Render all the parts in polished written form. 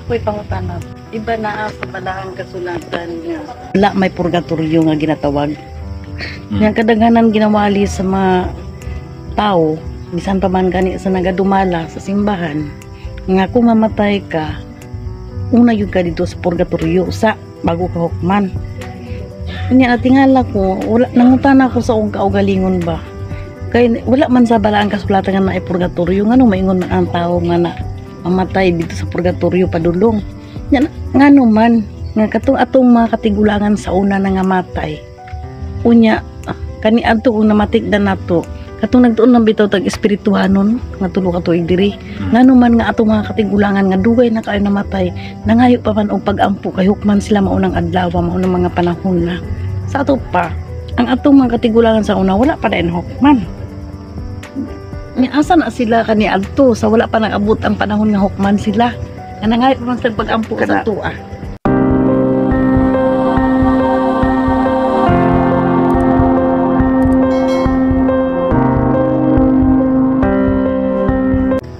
Ako'y pangutana. Iba na sa balaang kasulatan nga wala may purgatorio nga ginatawag. Yang kadaghanan ginawali sa mga tao, bisan pa man gani sa nagadumala sa simbahan, nga kung mamatay ka, una yun ka dito sa purgatorio sa bago ka hukman. Unya natingala ko, wala nangutana ko sa akong kaugalingon ba. Kay wala man sa balaang kasulatan nga naay purgatorio, ngano maingon man ang tao nga na mamatay dito sa purgatorio padulong. Nya ngano man nga katong atong mga katigulangan sa una na nga matay. Unya kani adto kung namatikdan nato, katong nagtuon ng bitaw tag espirituhanon nga tulo ka tuig diri. Ngano man nga atong mga katigulangan nga dugay na kaayo namatay, nangayo pa man og pag-ampo kay hukman sila maunang adlaw, maunang mga panahon na. Sa ato pa, ang atong mga katigulangan sa una wala pa dayon hukman. Nya asa na sila kani adto sa wala pa nag-abot ang panahon nga hukman sila? Nga nangayo pa man sila pag-ampo sa ato ah.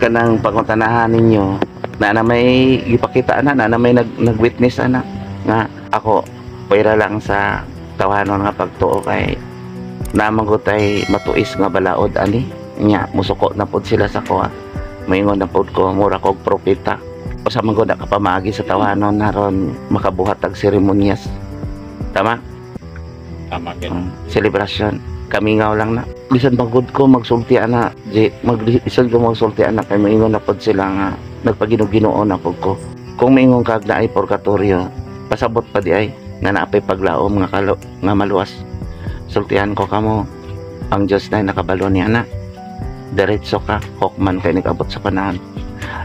Kanang pangutanahan ninyo na may gipakita na na may nag-witness ana nga ako pwera lang sa tawhanon nga pagtuo kay naman tay matuis nga balaod ani nya musuko na pod sila sa kuha, moingon na pod ko mura kog propeta usa man gud kapamaagi sa tawhanon aron makabuhat og seremonyas. Tama? Tama gyud. Selebrasyon kamingaw lang na bisan pagod ko magsulti ana, bisan ko magsulti ana kay moingon na pod sila nga nagpaginuginoo na pod ko. Kung moingon kag naay purgatorio, pasabot pa di ay nga naapay paglaom nga kalo nga maluwas. Sultihan ko kamo, ang Dios na nakabalo ni ana. Diretso ka hukman kay nag-abot sa panahon.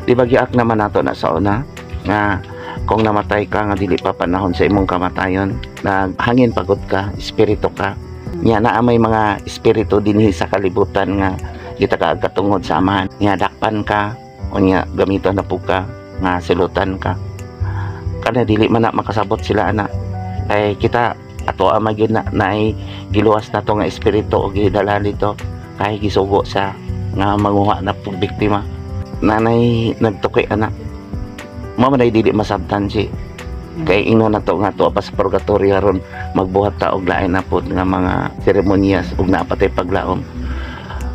Di ba giak naman nato na sa una nga kung namatay ka nga dili pa panahon sa imong kamatayon, naghangin pagod ka, espiritu ka. Nya naa may mga espiritu dinhi sa kalibutan nga gitakaag katungod sa amahan. Nya dakpan ka o nya gamiton na pug ka nga silutan ka. Kana dili man na makasabot sila ana. Kay kita ato ama gyud na naay giluwas nato nga espiritu o gidala nito kay gisugo sa nga manguha na pug biktima. Nanay nagtuki ana. Mao man ay dili masabtan si. Kay ingnon nato nga tuwa pa sa purgatorio aron magbuhat ta og lain na pod nga mga seremonyas ug naapatay paglaom.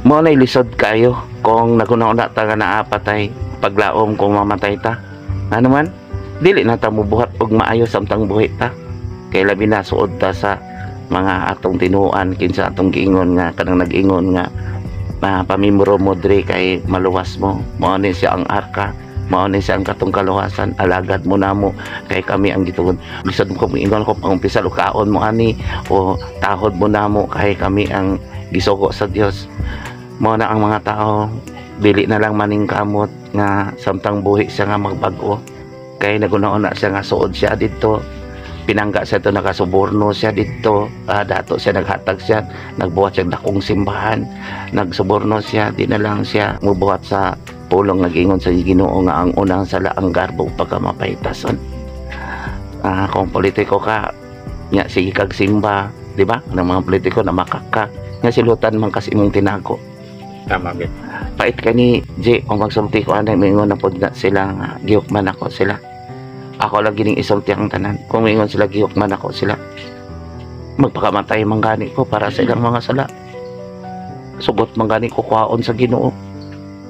Mao nay lisod kayo kung naguna-una ta nga naapatay paglaom kung mamatay ta. Ano man dili na ta mobuhat og maayo samtang buhi ta. Kay labi na suod ta sa mga atong tinuan kinsa atong giingon nga kanang nag-ingon nga pamimuro mo diri kay maluwas mo. Mao ni siya ang arka. Mao ni siya ang katong kaluwasan, alagad mo namo kay kami ang gitugon. Lisod mo ingon ko pangumpisa lukaon mo ani o tahod mo namo kay kami ang gisugo sa Dios. Mao na ang mga tao dili na lang maningkamot nga samtang buhi siya nga magbag-o. Kay naguna-una siya nga suod siya didto, pinangga siya to, nakasuborno siya didto, dato siya, naghatag siya, nagbuhat siya dakong simbahan, nagsuborno siya, di na lang siya mubuhat sa pulong nag-ingon sa Ginoo nga ang unang sala ang garbo pagkamapaytason. Kung politiko ka, nya sige kag simba, di ba? Ang mga politiko na makaka, nya silutan man kasi imong tinago. Tama gyud. Pait ka ni J, kung magsulti ko anay moingon na pod na sila nga gihukman ako sila. Ako lang gining isulti ang tanan. Kung moingon sila gihukman ako sila, magpakamatay man gani ko para sa ilang mga sala. Sugot man gani ko kwaon sa Ginoo.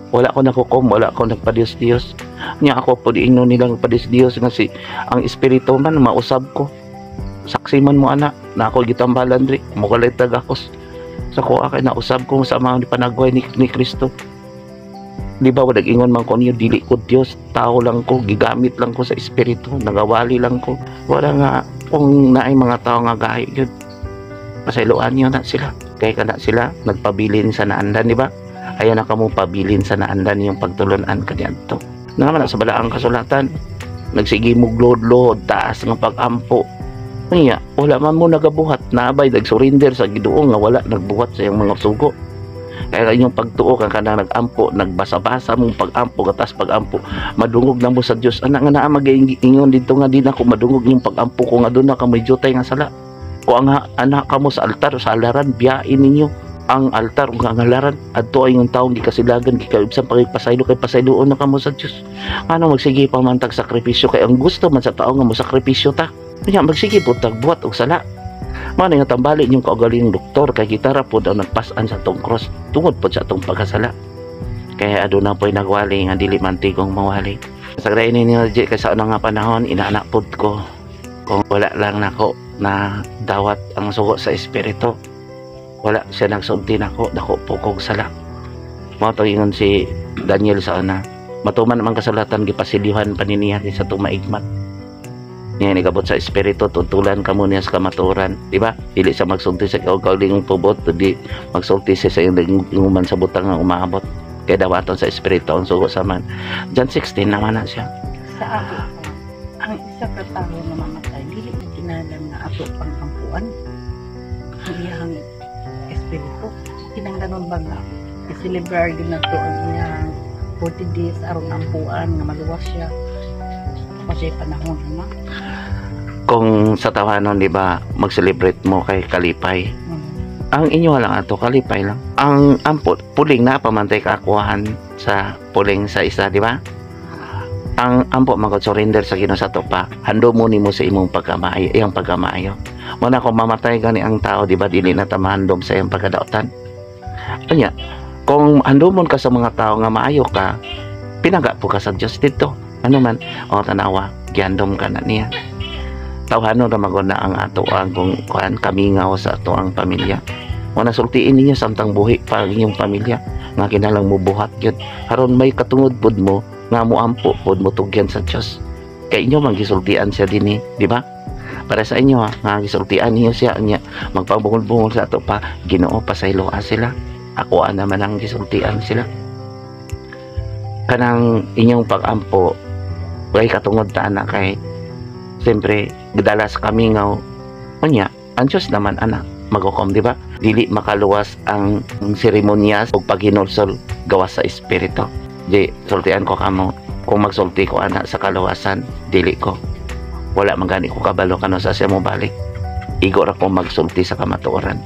Wala ko nakukom, wala ko nagpadiyos-diyos. Nya ako po diingno nilang padiyos-diyos nga si ang espiritu man mausab ko. Saksi man mo ana na ako gitambalan diri, mogalit ako sa kuha kay nausab ko sa mga panagway ni Kristo. Di ba wala ingon man ko niyo dili ko Dios, tao lang ko, gigamit lang ko sa espiritu, nagawali lang ko. Wala nga kung naay mga tao nga gahi gyud. Pasayloan niyo na sila. Kay kana sila nagpabilin sa naandan, di ba? Ayaw na kamo pabilin sa naandan yung pagtulunan kaniadto. Naman sa balaang kasulatan, nagsige mo glod-lod, taas nga pag-ampo. Niya, wala man mo nagabuhat, naabay nagsurrender sa Ginoo nga wala nagbuhat sa iyang mga sugo. Kaya inyong pagtuo kang kanang nag-ampo, nagbasa-basa mong pag-ampo, gatas pag-ampo, madungog na mo sa Dios. Anak nga naa mag-ingon dito nga di na ko madungog yung pag-ampo ko nga doon na ka may jutay nga sala. Ko ang anak ka mo sa altar, sa alaran, biyain ninyo. Ang altar ug ang halaran adto ay ang taong gikasilagan, gikaibsan pagpasaylo, kay pasayloon na kamo sa Dios. Ano, magsige pa man tag sakripisyo kay ang gusto man sa tao nga mo sakripisyo ta. Nya magsige po tag buhat og sala. Mao nga tambali inyong kaugalingong doktor kay gitara pod ang nagpas-an sa atong cross tungod pod sa atong pagkasala. Kaya aduna po'y nagwali nga dili man tigong mawali. Sa grain ninyo kay sa unang nga panahon inaanak pod ko, kung wala lang nako na dawat ang sugo sa espiritu, wala siya nagsulti nako, dako po kog sala. Mao to ingon si Daniel sa una, matuman man kasulatan, gipasilyuhan pa ni niya sa tumaigmat niya nigabot sa espiritu, tutulan kamo niya sa kamatuoran, di ba? Dili sa magsulti sa kaugalingong tubot, di magsulti siya sa iyong man sa butang nga umaabot, kay dawaton sa espiritu ang sugo sa man. John 16 naman na siya. Sa ako pa, ang isa ka tawo nga mamatay, dili na kinahanglan nga ato pang ampuan ang iyang espiritu. Kinahanglan ba nga i-celebrar gyud nato ang iyang 40 days aron ampuan nga maluwas siya pa siya panahon ano? Kung sa tawanon, di ba, mag-celebrate mo kay kalipay. Ang inyo lang ato kalipay lang. Ang ampo puling na pamantay kakuhan sa puling sa isa, di ba? Ang ampo magod surrender sa Ginoo sa to pa. Hando mo nimo sa imong pagkamaayo, iyang pagkamaayo. Mo na kung mamatay gani ang tao, di ba, dili na ta mahandom sa iyang pagkadaotan. Unya, kung handomon ka sa mga tao nga maayo ka, pinaga po ka sa Dios dito. Ano man, o tanawa, gihandom ka na niya. Tawhanon ra magod na ang ato ang kung kuan kamingaw sa ato ang pamilya. O nasultiin ninyo samtang buhi pa ang inyong pamilya nga kinalang mubuhat gyud aron may katungod pud mo nga moampo pud mo tugyan sa Dios. Kay inyo man gisultian siya dinhi, di ba? Para sa inyo ha, nga gisultian niyo siya niya magpabungol-bungol sa ato pa, Ginoo, pasayloa sila. Ako naman ang gisultian sila. Kanang inyong pag-ampo way katungod ta ana kay siyempre gidalas kami nga unya ang Diyos naman ana magukom, di ba? Dili makaluwas ang seremonyas o paghinulsol gawas sa espiritu. Di sultian ko kamo, kung magsulti ko ana sa kaluwasan, dili ko, wala man gani ko kabalo kano sa siya mo balik. Igo ra ko magsulti sa kamatuoran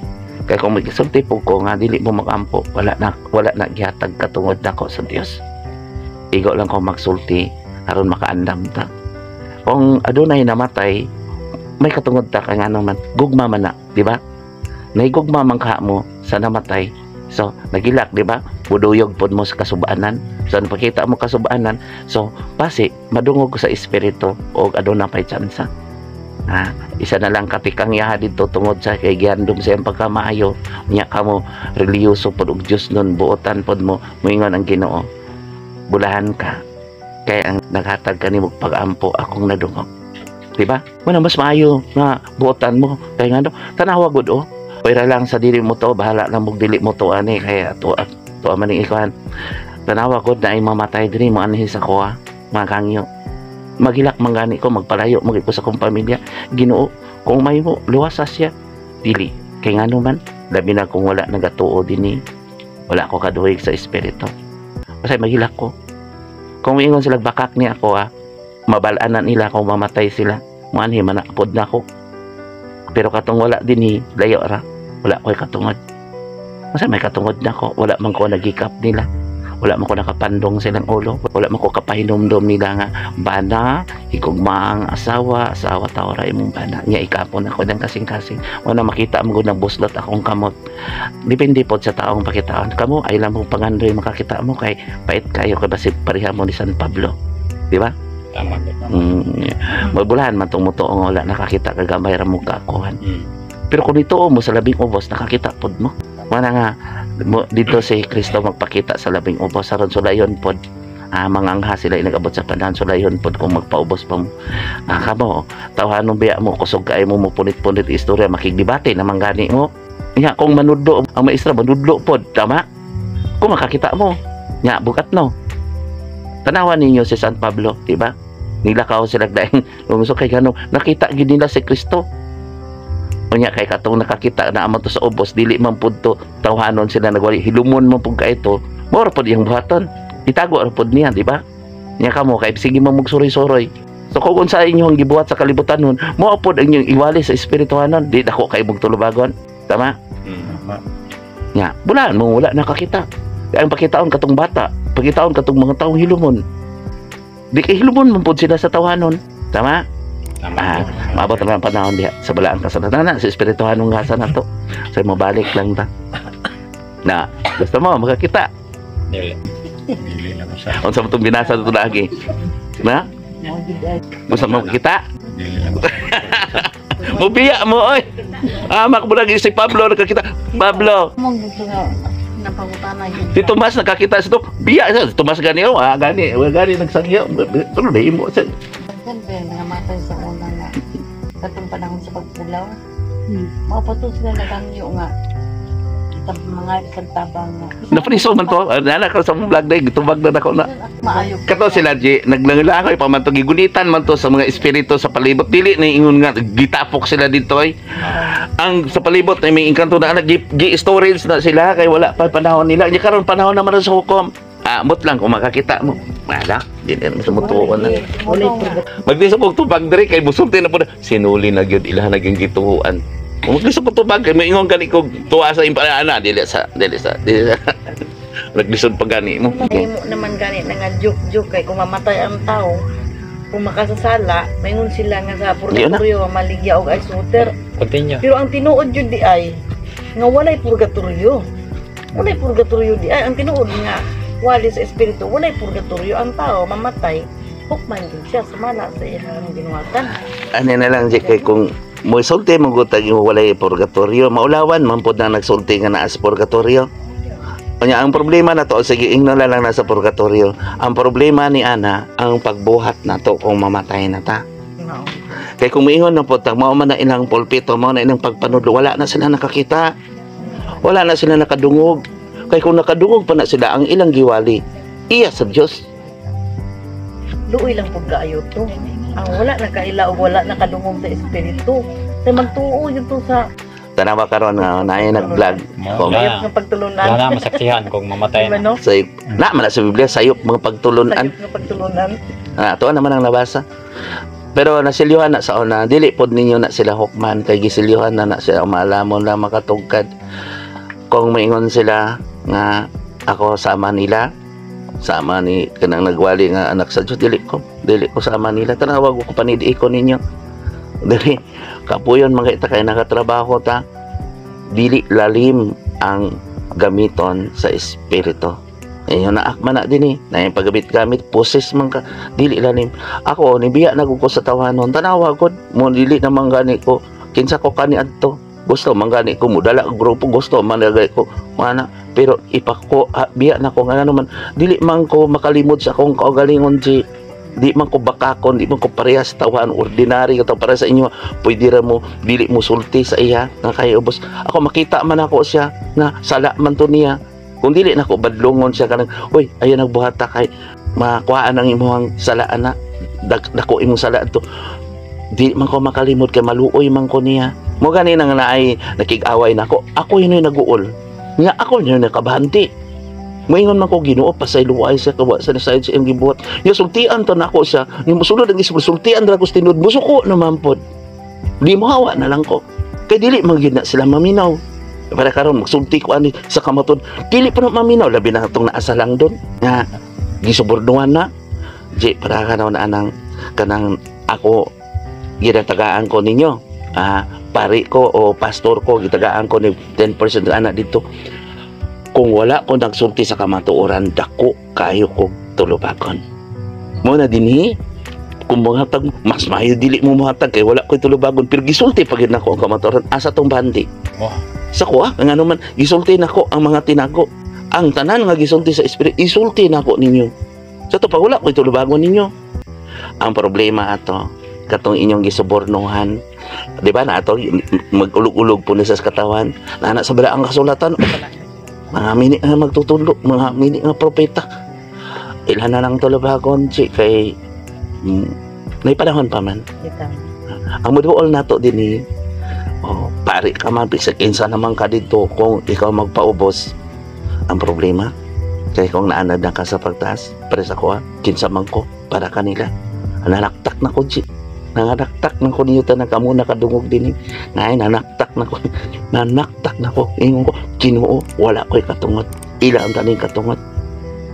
kay kung magsulti po ko nga dili mo magampo, wala na gihatag katungod nako sa Dios. Igo lang ko magsulti aron makaandam ta. Kung adunay namatay, may katungod ta kay ngano man gugma man na, di ba? Naigugma man ka mo sa namatay, so nagilak, di ba? Buduyog pod mo sa kasubanan. So napakita mo kasubanan, so pasi madungog ko sa espiritu og aduna pay tsansa. Ha, isa na lang katikang yaha didto tungod sa kay gihandom sa iyang pagkamaayo. Nya kamo relihiyoso pod og Dios nun, buotan pod mo, moingon ang Ginoo, bulahan ka kay ang naghatag kanimo pag-ampo akong nadungog, di ba? Muna mas maayo nga buotan mo kay ngano tanawa gud oh. Pwera lang sa dili mo to, bahala lang mog dili mo to ani kay ato ato man ning ikuan. Tanawa gud na ay mamatay diri mo anhi sa kuha mga kangyo. Magilak man gani ko, magpalayo mo ko sa akong pamilya. Ginoo, kung may mo luwasa siya. Dili kay ngano man labi na kung wala nagatuo dinhi, wala ko kaduhig sa espiritu. Kasi magilak ko. Kung moingon sila bakak ni ako ah, mabalaan na nila kung mamatay sila. Muanhi man na ako. Pero katong wala dinhi, layo ra. Wala ko'y katungod. Masa may katungod na ko, wala man ko nagikap nila. Wala man ko nakapandong silang ulo. Wala man ko kapahinumdom nila nga bana, higugma ang asawa, asawa tawra imong bana. Nya ikapon ako ng kasing-kasing. Wala makita mo gud buslot akong kamot. Depende pod sa taong pakitaon. Kamo ay lang mong pangandoy makakita mo kay pait kayo kay basig pareha mo ni San Pablo. Di ba? Tama gid. Mabulahan man tong mutuo nga wala nakakita kagamay ra mo kakuhan. Pero kung ituo mo sa labing ubos, nakakita pod mo. Mana nga mo, dito si Kristo magpakita sa labing ubos aron sulayon pod. Ah, mangangha sila inagabot sa panahon, sulayon pod kung magpaubos pa mo. Ah, kamo, tawhanon biya mo, kusog kay mo punit-punit istorya, makigdebate naman gani mo. Nya kung manudlo ang maestra, manudlo pod, tama? Kung makakita mo, nya bukat no. Tanawan ninyo si San Pablo, di ba? Nilakaw sila daing lungso kay gano nakita gid nila si Kristo. Unya kay katong nakakita na amo to sa ubos, dili man pud to tawhanon sila nagwali, hilumon man pud kay to, mao ra pud iyang buhaton, itago ra pud niya, di ba? Nya kamo kay sige man mugsuroy-suroy. So kung unsa inyong gibuhat sa kalibutan nun, mao pud ang inyong iwali sa espirituhanon, di dako kay mong tulubagon, tama? Tama. Nga, bulaan mo wala nakakita. Kaya ang pakitaon katong bata, pakitaon katong mga taong hilumon. Di kay hilumon man pud sila sa tawanon. Tama? Tama. Ah, maabot na ang panahon diha sa balaang kasulatan na sa espirituhanong ngasa na to. So mabalik lang ta. Na, gusto mo makakita. Dili. Dili na ko sa. Unsa mo tong binasa to lagi? Na? Mo gid ay. Gusto mo makakita? Dili na ko sa. Mubiya mo oy. Ah, makbulag si Pablo nakakita. Pablo, Mong gusto nga napangutana gyud. Si Tomas nakakita sa to. Biya siya. Si Tomas gani oh, ah, gani, wa gani nagsangyo. Pero mo siya. Siyempre, nangamatay sa una nga katong panahon sa pagpulaw. Mao pa to sila nagangyo nga mga isang tabang nga. Napriso man to. Nana ka sa vlog day, gitubag na nako na. Maayo. Kato sila G, naglangilangoy pa man to, gigunitan man to sa mga espiritu sa palibot. Dili na ingon nga gitapok sila dito ay. Ang sa palibot ay may engkanto na anak gi storage na sila kay wala pa panahon nila. Nya karon panahon naman sa hukom. Ah, mot lang kung makakita mo. Wala, di na sumutuon na. Walay. Maglisod kog tubag diri kay musulti na po na. Sinuli na gyud ilaha naging gituhuan. Kung maglisod kog tubag kay maingon gani kog tuwa sa imparana dili sa dili sa dili sa. Naglisod pa gani mo. Okay. Mo naman gani na nga joke-joke kay kung mamatay ang tao, kung makasasala, maingon sila nga sa purgatorio maligya og ice water. Continue. Pero ang tinuod jud di ay nga walay purgatorio. Walay purgatorio di ay ang tinuod nga wali sa espiritu, walay purgatorio ang tao mamatay. Hukman din siya sumala sa iyang binuhatan. Ano na lang Jake, kay kung mosulti mo gutag yung walay purgatorio, maulawan man pod na nagsulti nga naa sa purgatorio. Unya ang problema na to, sige ingno na lang nasa purgatorio. Ang problema ni ana ang pagbuhat nato kung mamatay na ta. No. Kay kung miingon na po ta, mao man na ilang pulpito, mao na ilang pagpanudlo, wala na sila nakakita. Wala na sila nakadungog. Kay kung nakadungog pa na sila ang ilang giwali, iya sa Dios. Luoy lang pud kaayo to. Ang wala nakaila og wala nakadungog sa espiritu. Kay magtuo yun to sa Tanawa karon nga naay nag-vlog. Mo, Kung- sayop wala. nga pagtulunan. Wala na masaksihan kung mamatay Diba, na. no? Sayop na man na sa Biblia sayop mga pagtulunan. Sayop nga pagtulunan. Ah, tuwa naman ang nabasa. Pero nasilyuhan na sa una, dili pod ninyo na sila hukman kay gisilyuhan na na sila maalamon lang makatugkad. Kung maingon sila nga ako sama nila, sama ni kanang nagwali nga anak sa Dios, dili ko sama nila. Tanawag ko panidi ko ninyo. Dili kapuyon mga ita kay nakatrabaho ta. Dili lalim ang gamiton sa espiritu. Inyo na akma na din eh. Na yung paggamit-gamit, poses man ka. Dili lalim. Ako, nibiya na ko sa tawanon. Tanawa ko, mo dili naman gani ko. Kinsa ko kani adto. Gusto man gani ko, mudala og grupo, gusto man gani ko. Mana, pero ipako, ha, biya na ko nga ano man. Dili man ko makalimod sa akong kaugalingon si di man ko bakakon, di man ko parehas sa tawahan, ordinary ka para sa inyo. Pwede ra mo, dili mo sulti sa iya, nga kay ubos. Ako makita man ako siya, nga sala man to niya. Kung dili nako badlongon siya kanang, uy, ayan nagbuhata kay makuhaan ang imong sala ana. Dako imong sala to. Di man ko makalimot kay maluoy man ko niya. Mo gani nang naay nakig-away nako. Ako yun yung naguol. Nga ako yun yung nakabahanti. Moingon man ko Ginoo pasayloay siya kawa sa nasayod sa iyong gibuhat. Nya sultian to nako siya. Nya mosulod ang isip sultian ra ko sa tinuod musuko naman pod. Di mo hawa na lang ko. Kay dili man gyud na sila maminaw. Para karon magsulti ko ani sa kamatud. Dili pa na maminaw labi na atong naasa lang doon. Nga gisuborduhan na. Di para ka na anang kanang ako ginatagaan ko ninyo. Ah, pari ko o pastor ko gitagaan ko ni 10% ana dito. Kung wala ko nagsulti sa kamatuoran, dako kayo ko tulubagon. Mo na dinhi kung muhatag mas maayo dili mo muhatag kay wala ko'y tulubagon pero gisulti pa gyud nako ang kamatuoran asa tong bandi. Wow. Sa kuha nga naman gisulti nako ang mga tinago. Ang tanan nga gisulti sa espiritu isulti nako ninyo. Sa to pag wala ko'y tulubagon ninyo. Ang problema ato katong inyong gisubornohan, di ba na ato magulog-ulog po ni sa katawan na sa balaang kasulatan, mga mini nga magtutudlo, mga mini nga propeta, ilan na lang tulubagon chi kay may panahon pa man. Bitaw. Ang muduol nato din eh, oh, pari ka man bisag kinsa naman ka dito kung ikaw magpaubos. Ang problema kay kung naanad na ka sa pagtaas pare sa kuha kinsa man ko para kanila nanaktak na ko chi nanaktak na ko niyo tanan kamo nakadungog din eh. Ngay nanaktak na ko, nanaktak na ko ingon ko. Ginoo, wala ko'y katungod. Ila ang taning katungod.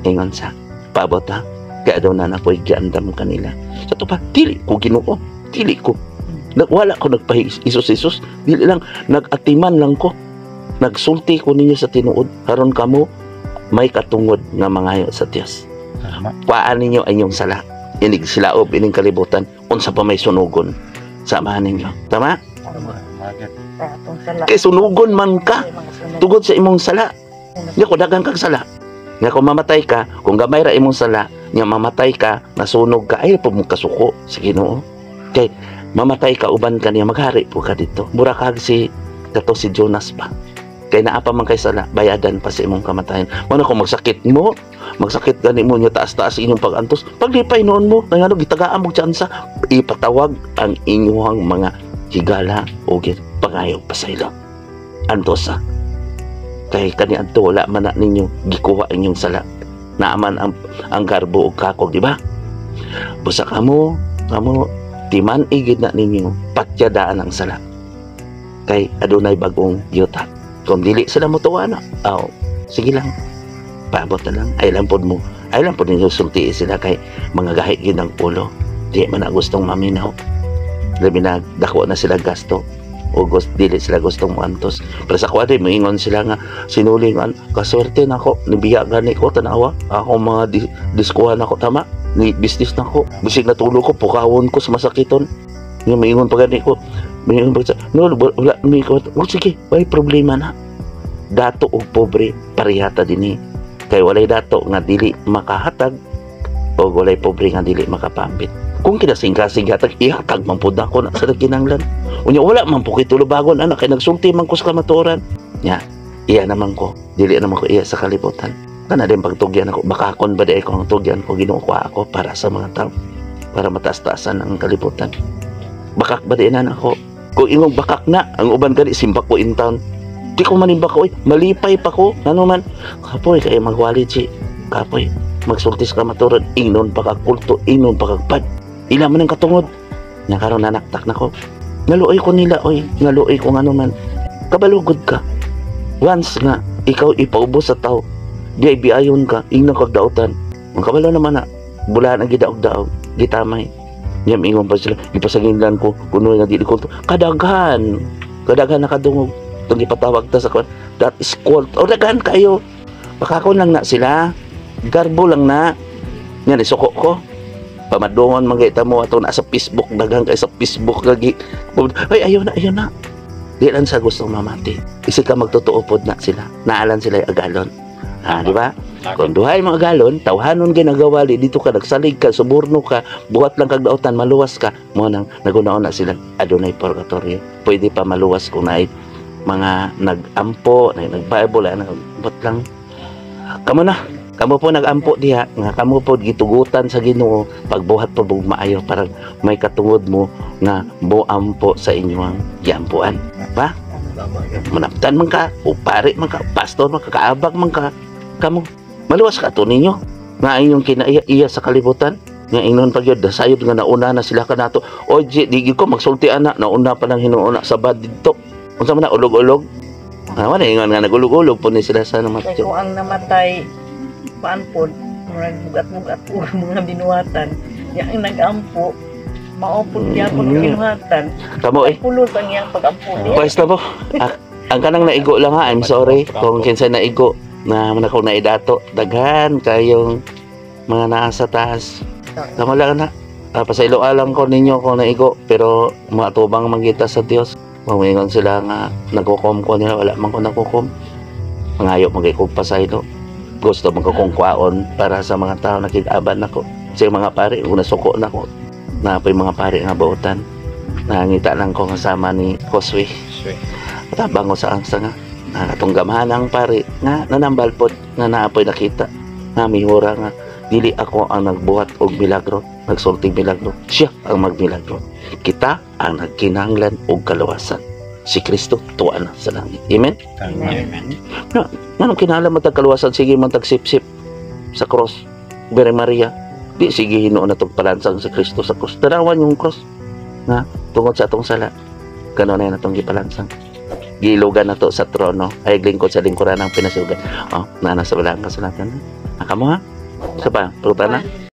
Ingon sa paabot ha. Kaya daw na ako'y giandam kanila. Sa to pa, dili ko Ginoo, dili ko. Wala ko nagpahi Isus Isus, dili lang nagatiman lang ko. Nagsulti ko ninyo sa tinuod aron kamo may katungod nga mangayo sa Dios. Tama. Kuhaan ninyo ang inyong sala. Inig silaob ining kalibutan unsa pa may sunugon. Samahan ninyo. Tama? Tama. Tama. Sa atong sala. Kay sunugon man ka Ay, mga sunog. tugod sa imong sala. Nya kung daghan kag sala. Nya kung mamatay ka, kung gamay ra imong sala, nya mamatay ka, nasunog ka, ay po mo kasuko sa Ginoo. Kay mamatay ka uban ka niya, maghari po ka dito. Mura kag si kato si Jonas pa. Kay naa pa man kay sala, bayadan pa sa imong kamatayan. Mao na kung magsakit mo, magsakit gani mo nya taas-taas inyong pag-antos, paglipay noon mo, kay ngano gitagaan mo tsansa, ipatawag ang inyong mga higala o pangayo pasaylo. Antosa kay kani adto wala man na ninyo gikuha inyong sala, naaman ang garbo ug kakog, di ba? Busa kamo kamo timan igid na ninyo patyadaan ang sala kay adunay bagong yuta. Kung dili sila motuwa na, aw, sige lang, paabot na lang. Ay lang pod mo, ay lang pod ninyo sulti sila kay mga gahi gid ang ulo, di man na gustong maminaw, labi na dako na sila gasto o gust, dili sila gustong moantos. Pero sa kuwa moingon sila nga sinuling an kaswerte nako, nibiya gani ko, tanawa ako mga diskuhan nako, tama ni business nako, bisig natulog ko, pukawon ko sa masakiton. Nga moingon pa gani ko, moingon pa sa no wala mi ko, oh, sige, way problema na. Dato og pobre parehata dinhi kay walay dato nga dili makahatag o walay pobre nga dili makapambit. Kung kinasing-kasing hatag, ihatag man pud nako na sa kinanglan. Unya wala man po kay tulubagon anak kay nagsulti man ko sa kamatuoran. Nya, iya naman ko, dili naman ko iya sa kalibutan. Kana din pagtugyan ako, bakakon ba di ko ang tugyan ko, Ginoo ko ako para sa mga tao, para mataas-taasan ang kalibutan. Bakak ba di na ako? Kung ingong bakak na, ang uban gani simba ko in town. Di ko manimba ko, oy, malipay pa ko. Ano man, kapoy kay magwali chi. Kapoy, magsulti sa kamatuoran, ingnon pa kag kulto, ingnon pa kag pad. Ila man ang katungod. Nya karon nanaktak na ko. Ngaluoy ko nila, oy, ngaluoy ko ngano man. Kabalugod ka. Once nga ikaw ipaubos sa tao, di ay biayon ka, ingnon kag dautan. Ang kabalo naman na, bulaan ang gidaog-daog, gitamay. Nya ingon pa sila, gipasaginlan ko, kuno nga dili ko. Kadaghan, kadaghan nakadungog. Itong gipatawag ta sa kwan, that is called. O daghan kayo. Bakakon lang na sila. Garbo lang na. Nga nisuko ko. Pamadungon man kita mo ato na sa Facebook, daghan kay sa Facebook lagi. Ay, ayaw na, ayaw na. Di lang sa gustong mamati. Isi ka magtotoo pod na sila. Naalan sila yung agalon. Ah, di ba? Kung duhay mga agalon, tawhanon ginagawali dito ka nagsalig ka, suborno ka, buhat lang kag dautan, maluwas ka. Mo nang nagunaon na sila adunay purgatorio. Pwede pa maluwas kung naay mga nag-ampo, nag-Bible, ay nagbuhat lang. Kamo na, kamo po nag-ampo diha, nga kamo po gitugutan sa Ginoo pagbuhat po bug maayo para may katungod mo nga moampo sa inyong giampuan. Ba? Manaptan man ka, o pare man ka, pastor man ka, kaabag man ka, kamo maluwas ka to ninyo nga inyong kinaiya iya sa kalibutan nga ingnon pag yun, dasayod nga nauna na sila kanato. O di di ko magsulti ana, nauna pa lang hinuuna sa bad didto. Unsa man na ulog-ulog? Ah, wala ingon nga nagulog-ulog po ni sila sa Kay namatay. kung ang namatay, paan po, murag bugat-bugat po ang mga binuhatan. Ya ang nag-ampo, mao po gyapon ang binuhatan. Kamo eh. Pulos ang iyang pag-ampo niya. Pwes na po. Ah, ang kanang naigo lang ha, I'm sorry kung kinsa naigo na man ako naidato. Daghan kayong mga naa sa taas. Kamo lang na. Ah, pasaylo alang ko ninyo kung naigo, pero matubang man kita sa Dios. Mamingon sila nga nagkukom ko nila, wala man ko nagkukom. Mangayo man kay kog pasaylo. Gusto man ko kong kwaon para sa mga tao nakig-aban nako. Sa mga pare, una suko nako. Napoy mga pare nga buotan. Nangita lang ko kasama ni Josue. Sweet. Tabang ko sa angsa nga. Nakatong gamhanang pare nga nanambal pod nga naapoy nakita. Nga mihura nga dili ako ang nagbuhat og milagro, nagsulting milagro. Siya ang magmilagro. Kita ang nagkinahanglan og kaluwasan. Si Kristo tuwa na sa langit. Amen. Tama. Amen. Nganong kinahanglan man tag kaluwasan, sige man tag sip-sip sa cross. Bere Maria. Di sige hinuon na tong palansang sa Kristo sa cross. Tanawan yung cross nga tungod sa atong sala. Kano na atong gipalansang. Giilugan na to sa trono ay lingkod sa lingkuran ng pinasugan. Oh, naa na sa balaang kasulatan. Kamo ha? Sa pa, pangutana?